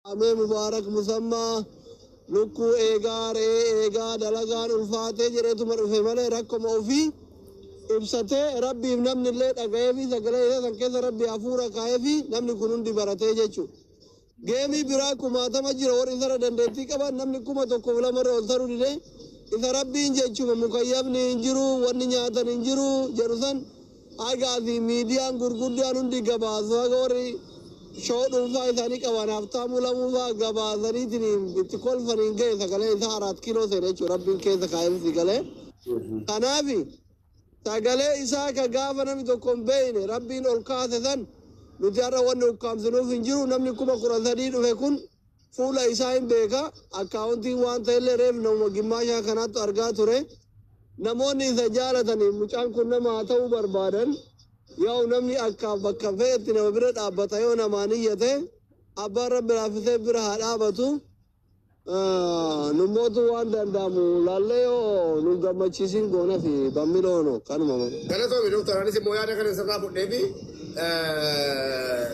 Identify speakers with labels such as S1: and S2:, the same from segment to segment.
S1: Amee Mubaarak Musammaa lukkuu eegaa, re'ee eegaa, dalagaan ulfaatee jedheetuma dhufe malee rakkoma ofii ibsatee Rabbiif namni illee dhaga'ee fi sagalee isaa san keessa Rabbi hafuura kaa'ee fi namni kun hundi baratee jechuudha. Geemii biraa kumaatama jira, warri isarra dandeettii qaban namni 1002 irra ol taruu dide. Isa Rabbiin jechuma mukayyabni hin jiru, wanni nyaatan hin jiru jedhu san hagaa fi miidiyaan gurguddaan hundi gabaasu, haga warri shoo dhuunfaa isaanii qaban Haftaamuu Lamuu fa'aa gabaasaniitiin itti kolfaniin ga'e. Sagalee isaa Araat Kiiloo seene jechuudha, Rabbiin keessa kaa'ee galee. Kanaafi sagalee isaa ka gaafa namni tokko hin beekne Rabbiin ol kaase san nuti har'a wanni ukkaamsinuuf hin jiru. Namni 13,000 dhufe kun fuula isaa hin beeka. Akkaawuntiin waan ta'ellee reef namuma gimmaashaa kanaatti argaa ture. Namoonni isa jaalatanii mucaan kun nama haa ta'uu barbaadan, yaa'u namni akka bakka fe'etti nama bira dhaabbata. Yoo namaan iyyate abbaan Rabbi laaffisee bira haa dhaabatu. Nummootu waan danda'amu laallee yoo nu gammachiisin goona fi bammiloono kanuma malee.
S2: Galatoomi Doktor, anis immoo yaada kana sirraa fudhee fi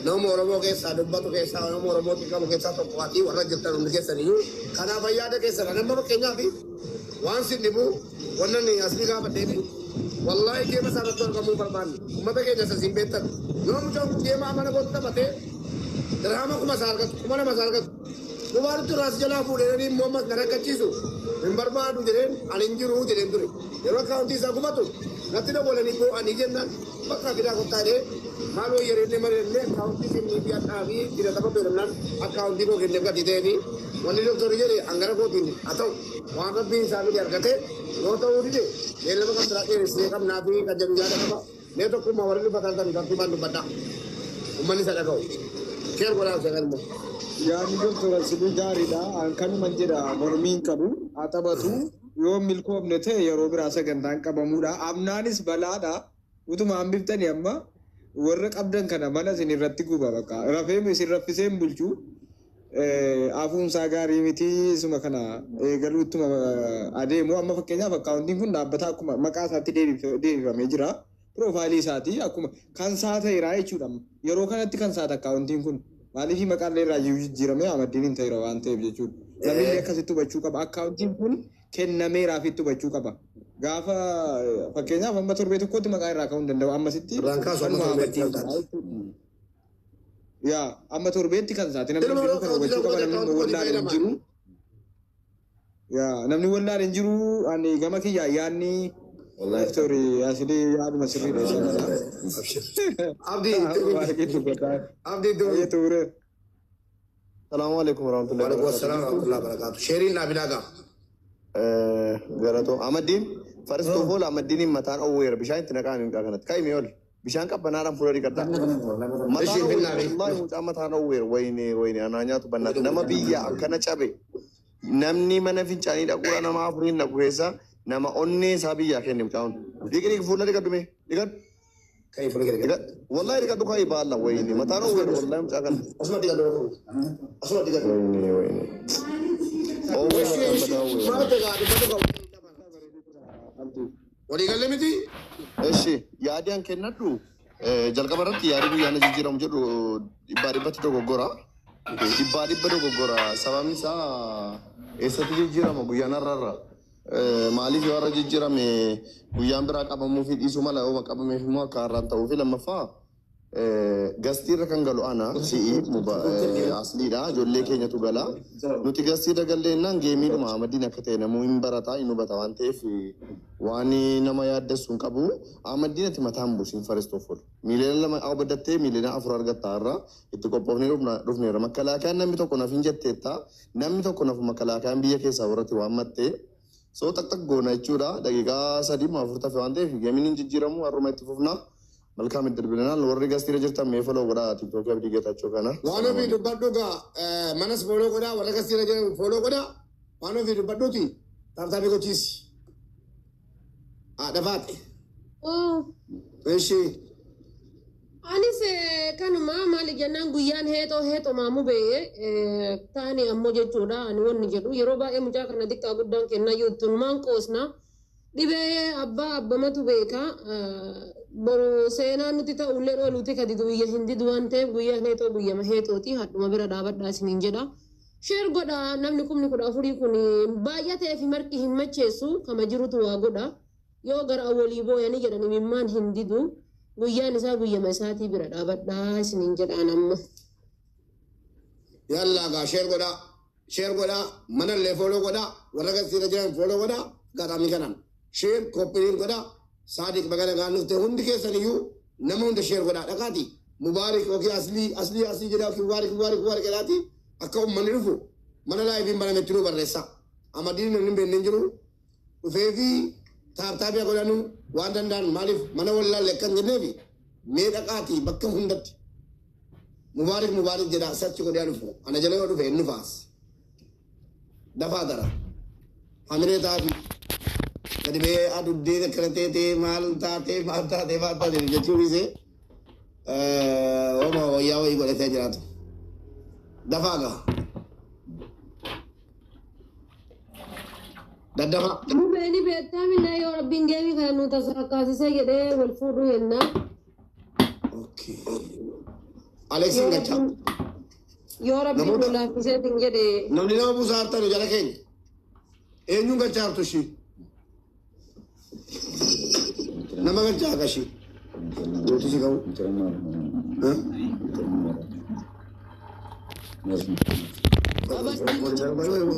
S2: nama Oromoo keessaa dubbatu keessaa, nama Oromoo qabu keessaa tokko ati, warra jirtan hundi keessan iyyuu. Kanaaf yaada keessan nama fakkeenyaaf waan sin dhibu wannan asii gaafadhee fi wallaahi geema isaa irratti argamuu barbaanne uummata keenya isa siin beektan, yoo mucaan kun geema mana kootti taphatee dirhama 1000 isaa argatu, 2000 isaa argatu, Mubaaratu irraas jalaa fuudhee immoo ammas na rakkachiisu hin barbaadu jedheen, ani hin jiru jedheen ture. Yeroo akkaawuntii isaa gubatu natti dawwalanii boo'anii jennaan, bakka fidaa kottaa jedhee, maal wayyareennee mari'annee, akkaawuntii kennee fi hadhaa fi fida fayyadamnaan akkaawuntii koo kennee gatii ta'ee fi wanni doktorri jedhe hangara kootiin haa ta'u, waan Rabbiin isaa fide argate, yoo ta'uu dide beellama kan biraa dheeressinee qabnaa fi kan jedhu yaada qaba. Mee tokkummaa warri dubbatan tan tartiibaan dubbadhaa. Uummanni isa dhaga'u. Share godhaa isa immoo.
S3: Yaadni Doktor Asilii gaariidha. An kanuman jedha, mormii hin qabu. Haa taphatu. Yoo milkoofne ta'e yeroo biraa sagantaan qabamuudha. Amnaanis balaadha. Utuma hambiftanii amma warra qabdan kana mana isin irratti guba bakka. Rafee isin raffisee hin bulchu. Hafuunsaa gaarii miti, isuma kana eegaluu ittuma adeemu. Amma fakkeenyaaf akkaawuntiin kun dhaabbata akkuma maqaa isaatti deebifamee jira. Piroofaayilii isaatii akkuma kan isaa ta'eera jechuudha. Yeroo kanatti kan isaati akkaawuntiin kun. Maaliif maqaan illee irraa jijjiiramee Ahmaddiin hin ta'eera waan ta'eef jechuudha. Namni illee akkasitti hubachuu qaba. Akkaawuntiin kun kennameeraaf itti hubachuu qaba. Gaafa fakkeenyaaf amma torbee tokkotti maqaa irraa ka'uu hin danda'u. Ammasitti
S2: Irraan kaasu amma
S3: kanuma
S2: torbeetti
S3: Ahmaddiin
S2: kan
S3: ta'a
S2: taate.
S3: jechuudha. Yaa, amma torbeetti kan isaati. Namni
S2: Ilma
S3: hundinuu kana hubachuu qaba. Namni immoo wallaale hin jiru. Yaa, namni wallaale hin jiru. Ani gama kiyyaa yaadni Doktori Asilii yaaduma sirriidha isa kana.
S2: Abdii.
S3: Baay'ee dubbataa.
S2: Abdii.
S3: Baay'ee tuure.
S4: Salaamu alaikum warahmatullahi
S2: Waalaikum
S4: wabarakatuh.
S2: assalam warahmatullahi wabarakatuh. Sheeriin dhaabilaa gaa.
S4: Galatoo Amaddiin, first of all Amaddiin mataan oowweera, bishaan itti naqaa mucaa kanatti. Ka'i ol. Bishaan qabbanaadhaan fuula dhiqadhaa. Mataan
S2: Ishii
S4: oowweera,
S2: finnaa fi.
S4: Wallaahi mucaa mataan oowweera, wayne wayne anaa nyaatu bannaati. Nama biyya akkana cabe, namni mana fincaanii dhaquudha nama afuriin dhaqu keessa nama onnee isaa biyyaa kenne mucaan. Dhiqi, dhiqi, fuula dhiqadhu, mee dhiqadhu.
S2: Ka'i fuula gadi.
S4: Dhiqadhu. Wallaahi dhiqadhu, ka'i baalla, wayne mataan oowweera wallaahi mucaa kana.
S2: Asuma dhiqadhu. Asuma dhiqadhu.
S4: Wayne wayne. Oowweera, mataan badaa oowweera.
S2: Maal ta'e dubbatu qabu. Walii galee miti.
S4: Eshi, yaadi an kennadhu jalqaba irratti yaadi guyyaan jijjiiramu jedhu dhibbaa dhibbatti dogoggora. Dhibbaa dhibba dogoggora. Sababni isaa eessatti jijjiirama guyyaan har'arra? Maaliif yoo har'a jijjiirame guyyaan biraa qabamuu fi dhiisuu mala, yoo qabameef immoo akka har'aan ta'uu fi lammaffaa gastiirra kan galu ana si'i asliidha, ijoollee keenyatu gala. Nuti gastiirra galleennaan geemiidhuma Ahmadiin akka ta'e namuu hin barata, hin hubata waan ta'eef waan nama yaaddessu hin qabu. Ahmadiin ati mataan buusin, first of all. 2 miiliyoona abadattee 4 miiliyoona argatta, har'a itti qophoofnee dhufneerra. Makkalaakayaan namni tokko naf hin jetteetta. Namni tokko nafu makkalaakayaan biyya keessaa warratti waan mattee. So taq goona jechuudha. Daqiiqaa 3 moo 4 tafe waan ta'eef geemiin hin jijjiiramu, har'uma itti fufna. Malkaam itti bilbilinaan warri gastiirra jirtan mee follow godhaa TikTokii Abdii Geetaachoo kana.
S2: Waan ofii dubbadhu gaa, manas follow godhaa, warra gastiirra jiran follow godhaa, waan ofii dubbadhuuti tap tapii gochiisi. Haadha faate.
S5: Oh,
S2: Ishi.
S5: Anis kanuma, maali jennaan guyyaan heexoo heexomaa mubee taani ammoo jechuudha. Ani wanni jedhu, yeroo baay'ee mucaa kana xiqqaa guddaan kennaa jiru tunumaan qoosna. Dhibee abbaa abbamatu beeka. Boru seenaan nuti ta'ullee ooluuti kadi guyya hin didu waan ta'eef guyyaan heexoo guyyama heexooti hadhuma bira dhaabadhaa isiniin jedha. Share godha namni 14,000 kun baay'atee fi marqi hin macheessu kama jirutu waa godha. Yoo gara awwalii booyanii jedhan imimmaan hin didu guyyaan isaa guyyama isaatii bira dhaabadhaa isiniin jedhaan amma.
S2: Yallaa gaa share godhaa. Share godhaa. Manallee follow godhaa. Warra gasiirra jiran follow godhaa. Gaxaamii kanaan. Share copy link godhaa. Saadiq bagana gaan dhufte hundi keessan iyyuu nama hunda share godhaa dhaqaati. Mubaarik yookiin aslii aslii aslii jedhaa yookiin mubaarik mubaarik mubaarik jedhaati akka uummanni dhufu mana liveiin banametti nuu barreessa. Amadiin namni hin beekne hin jiru. Dhufee fi tap tapii godhanu waan danda'an maaliif mana wallaalle akka hin jenneefi mee dhaqaati bakka hundatti. Mubaarik mubaarik jedhaa search godhee dhufu. Ana jala yoo dhufe hin dhufaas. Dafaa dara. Hamilee taafi. Gadi ba'ee aduddee akkana teetee maal taatee maal taatee maal taatee jechuun isee oma wayyaa wayii godhatee jiraatu. Dafaa gaa. Daddafa.
S5: Mubeeni beektaa minna yoo rabbiin geemii kana nu tasakkaasisee jedhee wal fuudhuu jenna.
S2: Okay. Aleksiin galchaa.
S5: Yoo rabbiin nu laaffiseetiin jedhee.
S2: Namni nama buusaa hartanu jala keenya. Eenyuun galchaa hartu ishii? Nama galchaa akka ishii. Gootu si qabu.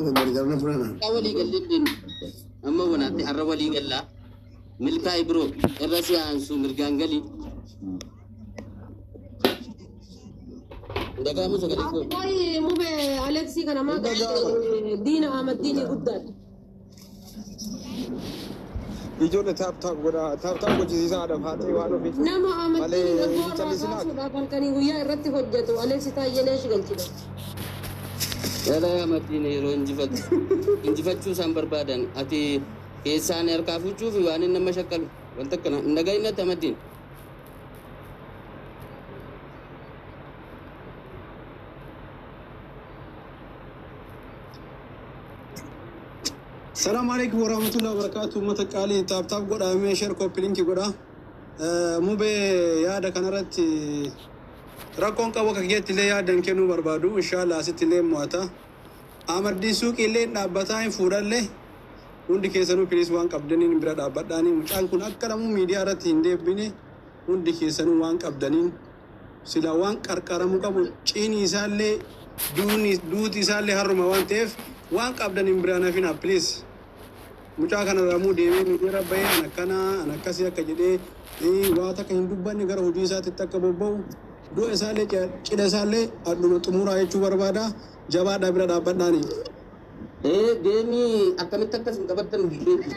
S6: Walii gallee amma wanaatti har'a walii gallaa milkaa'ii biroo irra si aansu mirgaan galii. Dhaga'amu sagalee koo.
S5: Ati mube Aleksii kana maa diina Ahmad diinii guddaadha.
S3: Ijoollee tap tap godhaa tap tap gochisiisaa haadha faatee waan ofii.
S5: Nama Ahmad
S3: Malee
S5: diinii rakkoo irraa
S3: callisinaa.
S5: kaasuudhaaf halkanii guyyaa irratti hojjetu Aleksii Taayyelee shigalchidha.
S6: Yala Ahmadiin yeroo injifatu injifachuu isaan barbaadan ati keessaan harkaa fuuchuu fi waan inni nama shakkalu wanta akkana hin dhaga'innatti Ahmadiin.
S1: Salaamu alaikum warahmatullahi wabarakatuh. Uummata qaalii tap tap godhamee share copy link godha. Mubee yaada kanarratti rakkoon qabu akka keetti illee yaadan kennuu barbaadu. Inshallah asitti illee mo'ata. Amadii suuqii illee dhaabbataa hin fuudhallee hundi keessanuu please waan qabdaniin bira dhaabbadhaanii mucaan kun akka lamuu miidiyaa irratti hin deebine hundi keessanuu waan qabdaniin sila waan qarqaramuu qabu ciini isaallee duuti isaallee harruma waan ta'eef waan qabdaniin biraan hafina please. Mucaa kana ramuu deemee miidiyaa bahee an akkanaa an akkasii akka jedhee waa takka hin dubbanne gara hojii isaatitti akka bobba'u du'a isaallee cidha isaallee adduma xumuraa jechuu barbaada jabaadhaa bira dhaabbadhaanii.
S6: Ee deemii akkamitti akkas hin qabattan beeku.